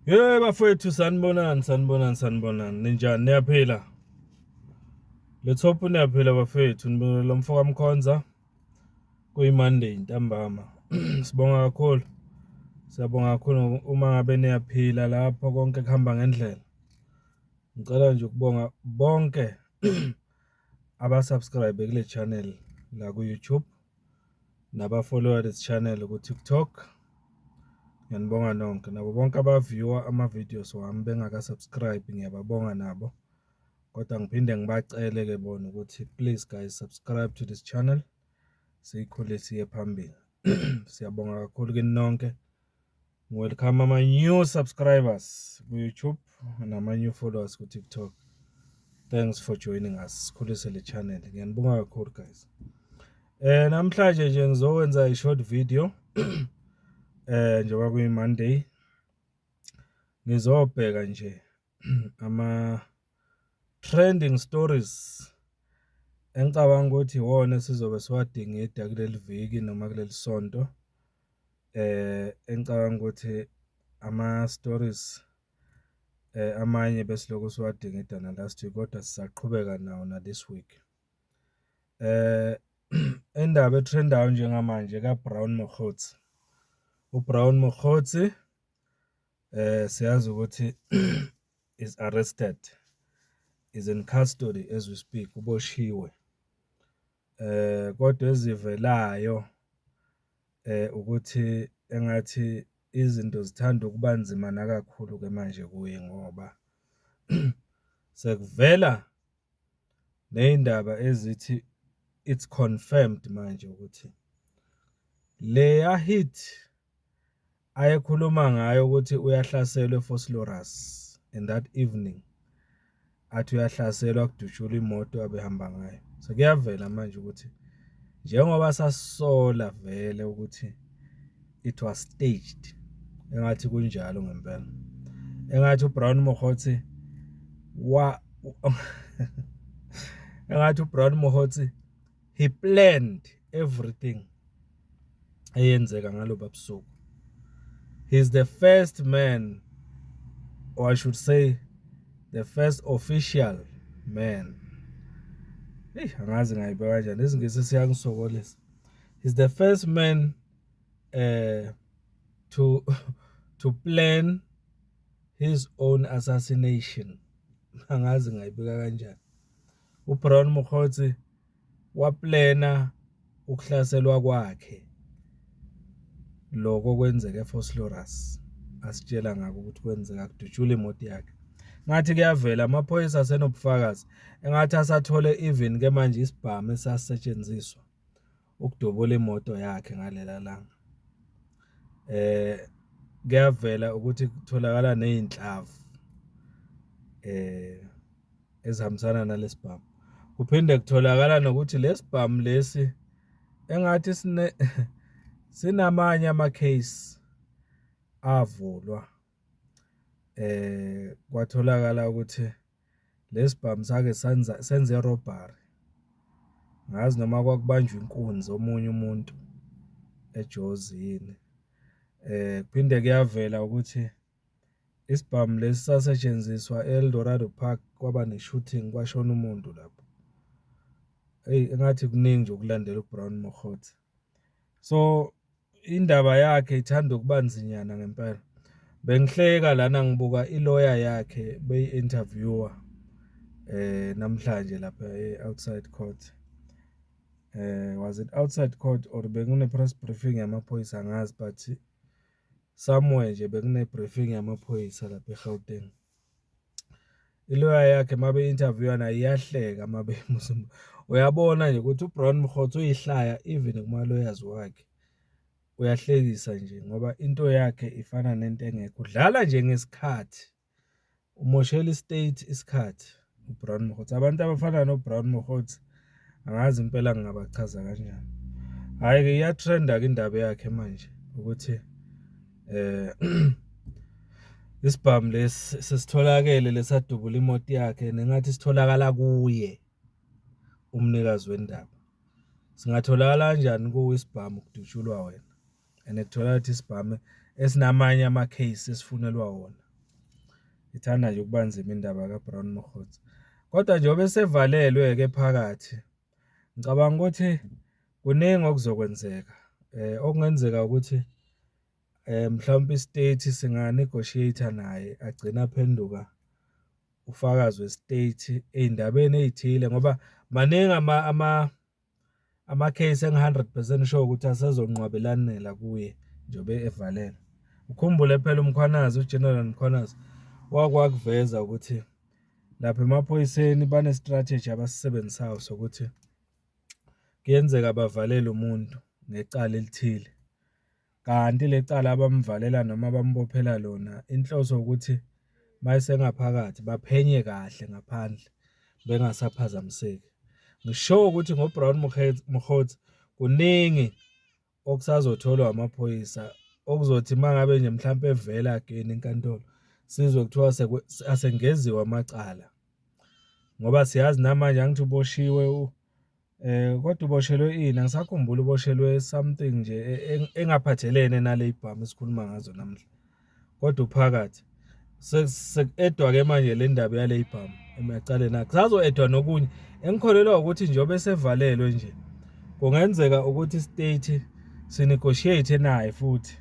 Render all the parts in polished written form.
Hey bafowethu, sanibonani, sanibonani, sanibonani. Ninjani, niyaphila? Let's hope niyaphila bafowethu. Nibonela mfoka Mkhonza. Kuyi-Monday ntambama. Sibonga kakhulu. Siyabonga kakhulu uma ngabe niyaphila lapho, konke kuhamba ngendlela. Ngicela nje ukubonga bonke aba-subscribe kule channel la ku-YouTube naba-follow this channel ku-TikTok. Ngiyanibonga nonke, nabo bonke aba-viewer ama-videos wami bengaka-subscribe, ngiyababonga nabo. Kodwa ngiphinde ngibacele-ke bona ukuthi please guys, subscribe to this channel, siyikhulise siye phambili. Siyabonga kakhulu kini nonke. Welcome ama-new subscribers ku-YouTube nama-new followers ku-TikTok. Thanks for joining us. Sikhulise le channel. Ngiyanibonga kakhulu guys. Namhlanje nje ngizokwenza i-short video njengoba kuyi Monday. Ngizobheka nje ama trending stories engicabanga ukuthi iwona esizobe siwadingida kuleli viki noma kuleli sonto. Engicabanga ukuthi ama stories amanye besilokhu siwadingida na last week, kodwa sisaqhubeka nawo na this week. Indaba e-trendayo njengamanje ka Brown Mogotsi. uBrown Mogotsi, siyazi ukuthi is arrested, is in custody as we speak, uboshiwe. Kodwa ezivelayo ukuthi engathi izinto zithanda ukuba nzima nakakhulu ke manje kuye, ngoba sekuvela ney'ndaba ezithi it's confirmed manje ukuthi leya hit ayekhuluma ngayo ukuthi uyahlaselwa eVosloorus in that evening, athi uyahlaselwa, kudutshulwa imoto abehamba ngayo, sekuyavela manje ukuthi njengoba sasisola vele ukuthi it was staged, engathi kunjalo ngempela. Engathi uBrown Mogotsi wa engathi uBrown Mogotsi, he planned everything eyenzeka ngaloba busuku. He's the first man, or I should say the first official man. Hey, angazi ngayibeka kanjani, isiNgisi siyangisokolisa. He's the first man to plan his own assassination. Angazi ngayibeka kanjani. uBrown Mogotsi wa-plana ukuhlaselwa kwakhe, lokho kwenzeka eVosloorus asitshela ngako ukuthi kwenzeka, kudutshulwa imoto yakhe. Ngathi kuyavela amaphoyisa asenobufakazi, engathi asathole even ke manje isibhamu esasisetshenziswa ukudubula imoto yakhe ngalela langa. Kuyavela ukuthi kutholakala nezinhlavu ezihambisana nalesibhamu. Kuphinde kutholakala nokuthi lesibhamu lesi engathi sine sinamanye ama case avulwa. Kwatholakala ukuthi lesibhamu sake senza senze robbery. Ngazi noma kwakubanjwa inkunzi omunye umuntu eJozi yini. Kuphinde kuyavela ukuthi isibhamu lesi sasetshenziswa e-Eldorado Park, kwaba ne-shooting, kwashona umuntu lapho. Eyi, engathi kuningi nje okulandela uBrown Mogotsi. So indaba yakhe ithanda ukuba nzinyana ngempela. Bengihleka lana ngibuka i-lawyer yakhe beyi-interviewer namhlanje lapha e-outside court. Was it outside court or bekune press briefing yamaphoyisa, angazi, but somewhere nje bekune briefing yamaphoyisa lapha eGauteng. I-lawyer yakhe mabe interviewa naye iyahleka, mabe uyabona nje ukuthi uBrown Mogotsi uyihlaya even kuma lawyers wakhe. Uyahlekisa nje ngoba into yakhe ifana nento engekho, udlala nje ngesikhathi, umoshela i-state isikhathi uBrown Mogotsi. Abantu abafana noBrown Mogotsi angazi impela ngingabachaza kanjani. Hhayi-ke, iya-trenda-ke indaba yakhe manje ukuthi isibhamu lesi sesitholakele lesadubula imoto yakhe, nengathi sitholakala kuye umnikazi wendaba. Singatholakala kanjani kuwe isibhamu kudutshulwa wena, and kutholakala ukuthi isibhamu esinamanye ama-case esifunelwa wona? Ithanda nje ukuba nzima indaba kaBrown Mogotsi. Kodwa njengoba esevalelwe-ke phakathi, ngicabanga ukuthi kuningi okuzokwenzeka. Okungenzeka ukuthi mhlawumpe i-state singa-negotiate-a naye, agcine aphenduka ufakazi we-state eyindabeni eyithile ngoba maningi ama-case engi-hundred percent sure ukuthi asezonqwabelanela kuye njengoba evalelwe. Ukhumbule phela uMkhwanazi, u-General Mkhwanazi, wake wakuveza ukuthi lapha emaphoyiseni bane-strategy abasisebenzisayo sokuthi kuyenzeka bavalele umuntu ngecala elithile, kanti le cala abamvalela noma abambophela lona, inhloso ukuthi uma esengaphakathi baphenye kahle ngaphandle, bengasaphazamiseki. Ngisho ukuthi ngo-Brown Mogotsi kuningi okusazotholwa amaphoyisa, okuzothi uma ngabe nje mhlampe evela again enkantolo, sizwe kuthiwa asengeziwe amacala. Ngoba siyazi namanje angithi uboshiwe kodwa uboshelwe ini? Angisakhumbuli uboshelwe something nje engaphathelene naleyibhamu esikhuluma ngazo namuhla, kodwa uphakathi. Seku-add-wa-ke manje le ndaba yaleyibhamu emacaleni akhe. Kusazo-add-wa nokunye engikholelwa ukuthi njengoba esevalelwe nje, kungenzeka ukuthi i-state si-negotiate naye futhi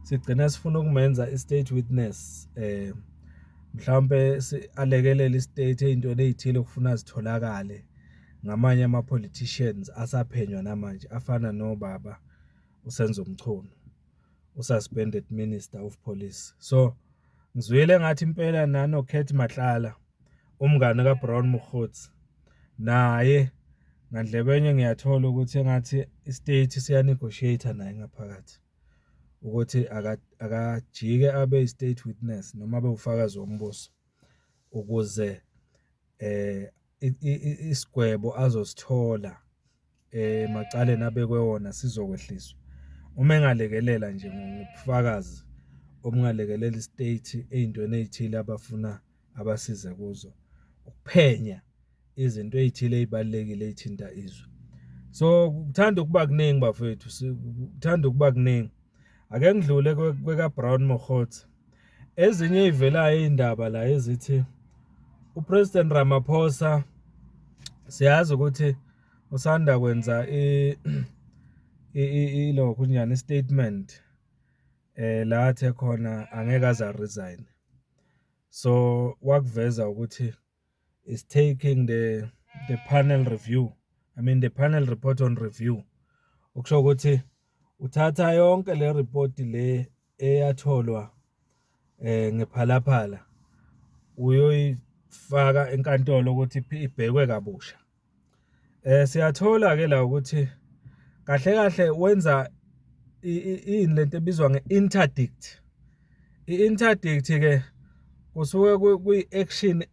sigcina sifuna ukumenza i-state witness, mhlawumbe alekelele i-state eyintweni eyithile okufuna zitholakale ngamanye ama-politicians asaphenywa namanje, afana nobaba uSenzo Mchunu, u-suspended Minister of Police. So, ngizwile engathi impela nano-Cat Matlala, umngani kaBrown Mogotsi, naye ngandlebenye ngiyathola ukuthi engathi i-state siya-negotiate naye ngaphakathi ukuthi akajike abe i-state witness noma abe ufakazi wombuso ukuze isigwebo azosithola emacaleni abekwe wona sizokwehliswa. Uma engalekelela nje ngobufakazi obungalekelela i-state eyintweni eyithile abafuna abasize kuzo, ukuphenya izinto eyithile eyibalulekile eyithinta izwe. So, kuthanda ukuba kuningi bafowethu, kuthanda ukuba kuningi. Ake ngidlule kweka-Brown Mogotsi. Ezinye eyivelayo iyindaba la ezithi uPresident Ramaphosa, siyazi ukuthi usanda kwenza ilokhu njani, i-statement la athe khona angeke aze a-resign. So wakuveza ukuthi is taking the panel review, I mean the panel report on review. Okusho ukuthi uthatha yonke le report le eyatholwa ngePhala Phala, uyoyifaka enkantolo ukuthi ibhekwe kabusha. Siyathola ke la ukuthi kahle kahle wenza ini lento ebizwa nge-interdict. I-interdict ke kusuke kuyi-action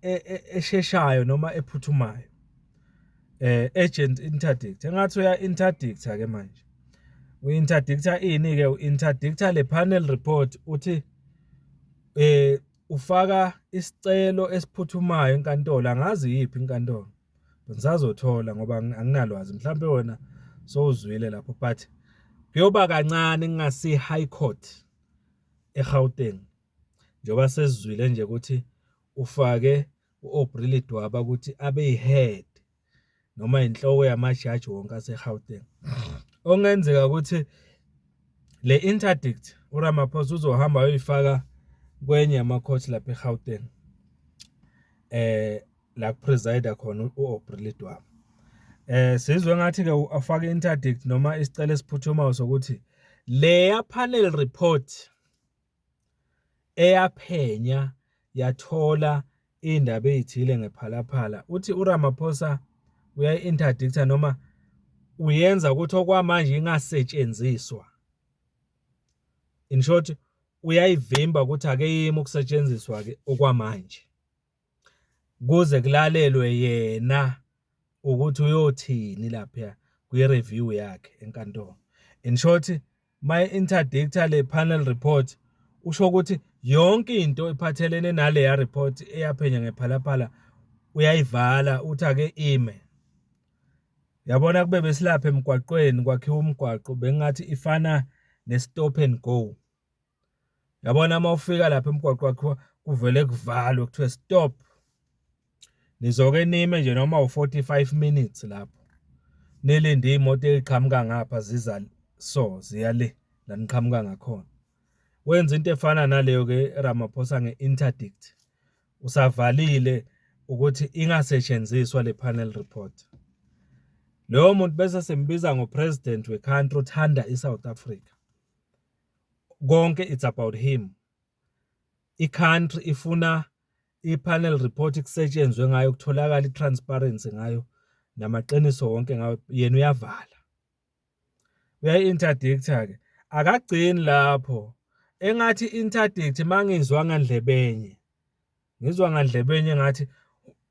esheshayo noma ephuthumayo. Urgent interdict. Engathi uya-interdicta ke manje. U-interdicta ini ke? U-interdicta le panel report, uthi ufaka isicelo esiphuthumayo enkantolo, angazi yiphi inkantolo. Ngisazothola ngoba anginalwazi, mhlambe wena sowuzwile lapho, but kuyoba kancane kungasi High Court eGauteng. Njengoba sesizwile nje ukuthi ufake u-Aubrey Ledwaba ukuthi abe yi-head noma inhloko yamajaji wonke ase-Gauteng. Okungenzeka ukuthi le interdict uRamaphosa uzohamba ayoyifaka kwenye yama-court lapha eGauteng, la ku-preside khona u-Aubrey Ledwaba. Sizwe ngathi ke afake interdict noma isicelo esiphuthumayo sokuthi leya panel report eyaphenya yathola indaba ezithile ngePhala Phala, uthi uRamaphosa uyayi-interdicta noma uyenza ukuthi okwamanje ingasetshenziswa. In short, uyayivimba ukuthi ake yime ukusetshenziswa ke okwamanje, kuze kulalelwe yena ukuthi uyothini lapha kwi-review yakhe enkantolo. In short, maye-interdicta le panel report, usho ukuthi yonke into ephathelene naleya report eyaphenya ngePhala Phala uyayivala, uthi ake ime. Yabona, kube besilapha emgwaqweni kwakhiwa umgwaqo, bengathi ifana ne-stop and go. Yabona uma ufika lapha emgwaqo wakhiwa kuvele kuvalwe kuthiwe stop. Nizoke nime nje noma u-45 minutes lapho. Nilinde iy'moto ey'qhamuka ngapha ziza so ziya le la niqhamuka ngakhona. Wenza into efana naleyo-ke Ramaphosa nge-interdict. Usavalile ukuthi ingasetshenziswa le panel report. Loyo muntu bese simbiza ngo-president we-country othanda i-South Africa. Konke it's about him. I-country ifuna i-panel report kusetshenzwe ngayo, kutholakala i-transparency ngayo namaqiniso wonke ngayo, yena uyavala. Uyayi-interdict-a ke. Akagcini lapho. Engathi i-interdict mangizwa ngandlebenye, ngizwa ngandlebenye engathi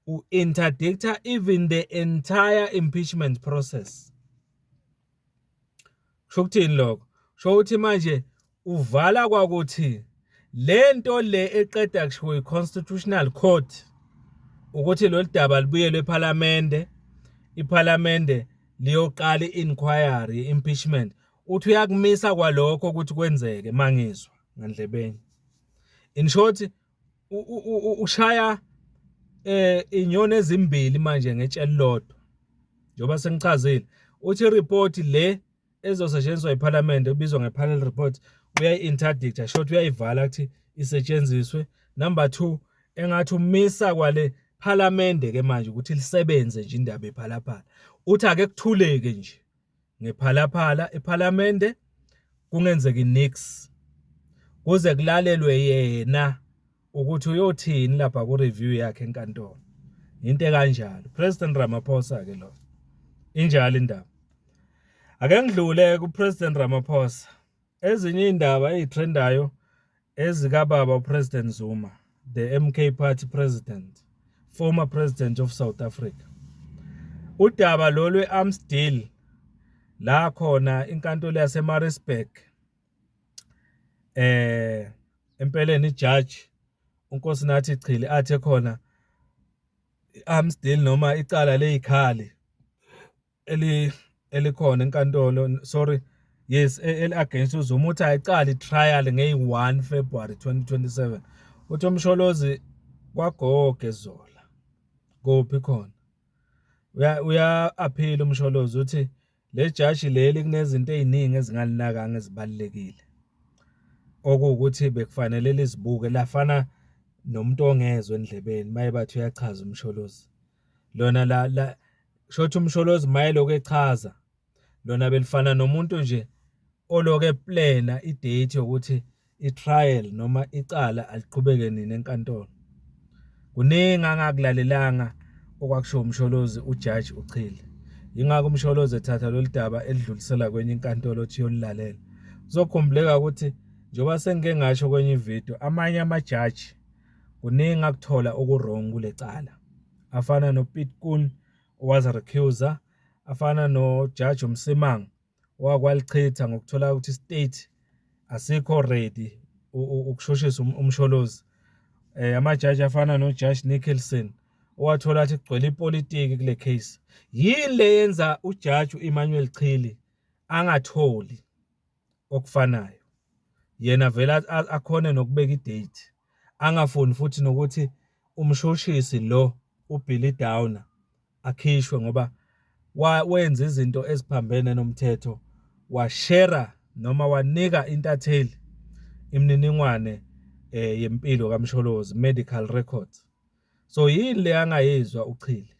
u-interdicta even the entire impeachment process. Kusho ukuthini lokho? Kusho ukuthi manje uvala kwakuthi lento le eqeda kushiwo i-Constitutional Court ukuthi lolu daba libuyele ePhalamende, iPhalamende liyoqala i-inquiry impeachment. Uthi uyakumisa kwalokho ukuthi kwenzeke mangizwa ngandlebenye. In short, ushaya inyoni ezimbili manje ngetshe elilodwa. Njengoba sengichazile, uthi i-report le ezosetshenziswa iPhalamende ebizwa nge-panel report uyayi-interdicta, short uyayivala ukuthi isetshenziswe. Number 2, engathi umisa kwale Phalamende ke manje ukuthi lisebenze nje indaba ePhalaphala. Uthi ake kuthuleke nje ngePhalaphala ePhalamende, kungenzeki nix kuze kulalelwe yena ukuthi uyothini lapha ku review yakhe enkantolo. Into ekanjalo. President Ramaphosa ke lo. Injalo indaba. Ake ngidlule ku President Ramaphosa. Ezinye indaba ezitrendayo ezikababa uPresident Zuma, the MK Party president, former president of South Africa. Udaba lolu arms deal la khona inkantolo yaseMaritzburg, empeleni ijaji uNkosinathi Chili athe khona i-arms deal noma icala lezikhali elikhona enkantolo, sorry, yes, eli against uZuma, uthi ayiqali i-trial ngeyi-1 February 2027. Uthi uMsholozi kwagoge zola kuphi khona uya appeal uMsholozi, uthi le jaji leli kunezinto eziningi ezingalinakanga ezibalekile okuwukuthi bekufanele lizibuke, lafana nomuntu ongezwe endlebeni maye bathi uyachaza uMsholozi lona la shothi uMsholozi mayeloko echaza lona belifana nomuntu nje oloke eplana i-date yokuthi i-trial noma icala aliqhubeke nini enkantolo. Kuningi angakulalelanga okwakushiwo uMsholozi ujaji uChili. Yingakho uMsholozi ethatha lolu daba elidlulisela kwenye inkantolo othi yolilalela. Kuzokhumbuleka ukuthi njengoba sengike ngasho kwenye ividiyo, amanye amajaji kuningi akuthola oku-wrong kule cala, afana noPiet Koen owazi-recusa, afana nojaji uMsimang owakwalichitha ngokuthola ukuthi state asikho ready ukushushisa uMsholozi. Amajaji afana noJudge Nicholson owathola ukuthi kugcwele ipolitiki kule case. Yini le yenza ujaji uEmmanuel Chili angatholi okufanayo? Yena vele akhone nokubeka i-date, angafuni futhi nokuthi umshushisi lo uBilly Downer akhishwe ngoba wenza izinto eziphambene nomthetho, washare noma wanika intatheli imininingwane yempilo kaMsholozi, medical records. So yini le angayizwa uChili?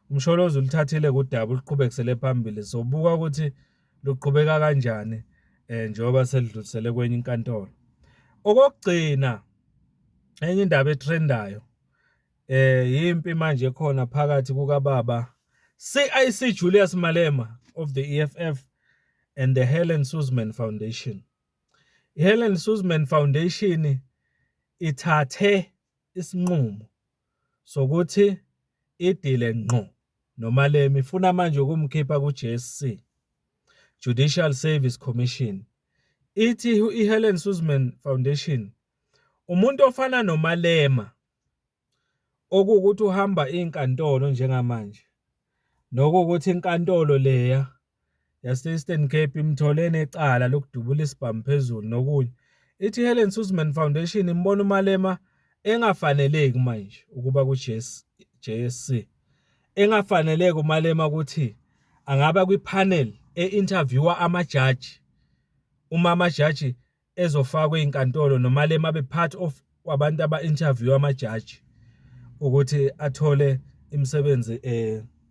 UMsholozi ulithathile kudaba uliqhubekisele phambili, sobuka ukuthi luqhubeka kanjani njengoba selidlulisele kwenye inkantolo. Okokugcina, enye indaba etrendayo yimpi manje khona phakathi kukababa CIC Julius Malema of the EFF and the Helen Suzman Foundation. I-Helen Suzman Foundation ithathe isinqumo sokuthi idile ngqo noMalema, ifuna manje ukumkhipha ku-JSC, Judicial Service Commission. Ithi i-Helen Suzman Foundation umuntu ofana noMalema okuwukuthi uhamba inkantolo njengamanje, nokuwukuthi inkantolo leya yase-Eastern Cape imthole necala lokudubula isibhamu phezulu nokunye. Ithi Helen Suzman Foundation imbona uMalema engafaneleki manje ukuba ku-JSC, engafaneleki uMalema ukuthi angaba kwi-panel e-interviewa amajaji uma amajaji ezofakwa ey'nkantolo, noMalema abe part of wabantu aba-interview amajaji ukuthi athole imisebenzi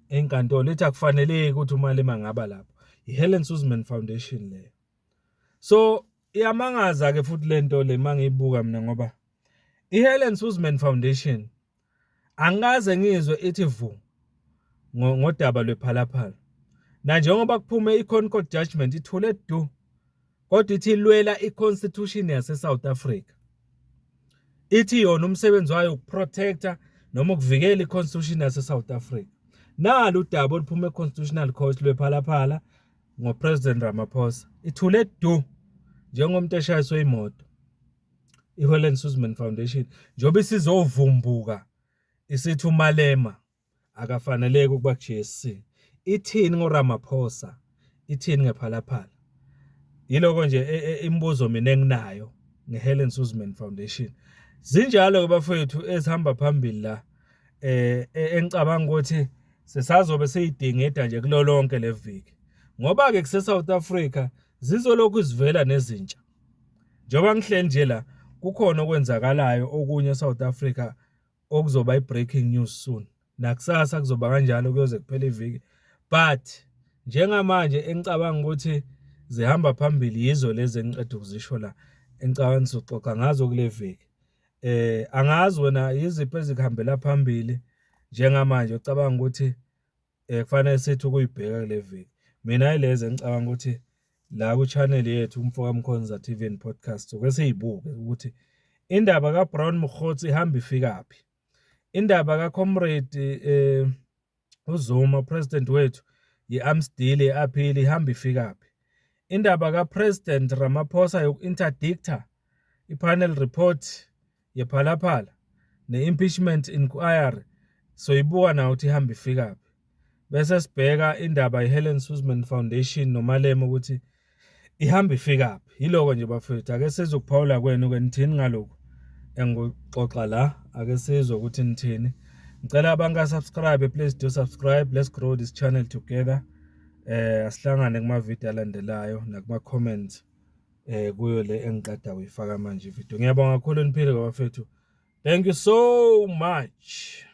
enkantolo. Ithi akufaneleki ukuthi uMalema angaba lapho. I-Helen Suzman Foundation leyo. So iyamangaza ke futhi lento le mangiyibuka mina, ngoba i-Helen Suzman Foundation angikaze ngizwe ithi vu ngodaba lwePhala Phala, na njengoba kuphume i-Concourt judgment ithule du, kodwa ithi ilwela i-constitution yase South Africa. Ithi yona umsebenzi wayo ukuprotecta noma ukuvikela i-constitution yase South Africa. Nalo udaba oluphuma e-Constitutional Court lwePhala Phala ngoPresident Ramaphosa, ithule du njengomuntu eshayiswe imoto i-Helen Suzman Foundation, njengoba isizovumbuka isithi uMalema akafaneleki ukuba ku-JSC. Ithini ngoRamaphosa? Ithini ngePhala Phala? Yiloko nje imibuzo mina enginayo ngeHelen Suzman Foundation. Zinjalo ke bafowethu ezihamba phambili la engicabanga ukuthi sisazobe seyidingida nje kulo lonke le viki, ngoba ke kuse South Africa zizolokhu zivela nezintsha. Njengoba ngihleli nje la, kukhona okwenzakalayo okunye eSouth Africa okuzoba i-breaking news soon. Nakusasa kuzoba kanjalo kuyoze kuphele iviki, but njengamanje engicabanga ukuthi zihamba phambili yizo lezi engiqeda ukuzisho la, engicabanga sizoxoxa ngazo kule viki. Angazi wena yiziphi ezikuhambela phambili njengamanje ucabanga ukuthi kufanele sithi ukuyibheka kule viki. Mina yilezi engicabanga ukuthi la ku-channel yethu Umfoka Mkhonza TV and Podcast soke siyibuke ukuthi indaba kaBrown Mogotsi ihamba ifikaphi, indaba kaComrade uZuma, president wethu, ye-arms deal, ye-appeal ihamba ifikaphi, indaba kaPresident Ramaphosa yoku-interdicta i-panel report yePhala Phala ne-impeachment inquiry soyibuka nayo ukuthi ihamba ifikaphi, bese sibheka indaba ye-Helen Suzman Foundation noMalema ukuthi ihamba ifikaphi. Yiloko nje bafethu, ake sizwe ukuphawula kwenu ke, nithini ngalokhu engikuxoxa la? Ake sizwe ukuthi nithini. Ngicela abantu subscribe, please do subscribe, let's grow this channel together. Asihlangane kuma video alandelayo nakuma comments kuyo le engiqeda kuyifaka manje video. Ngiyabonga kakhulu, niphile bafethu. Thank you so much.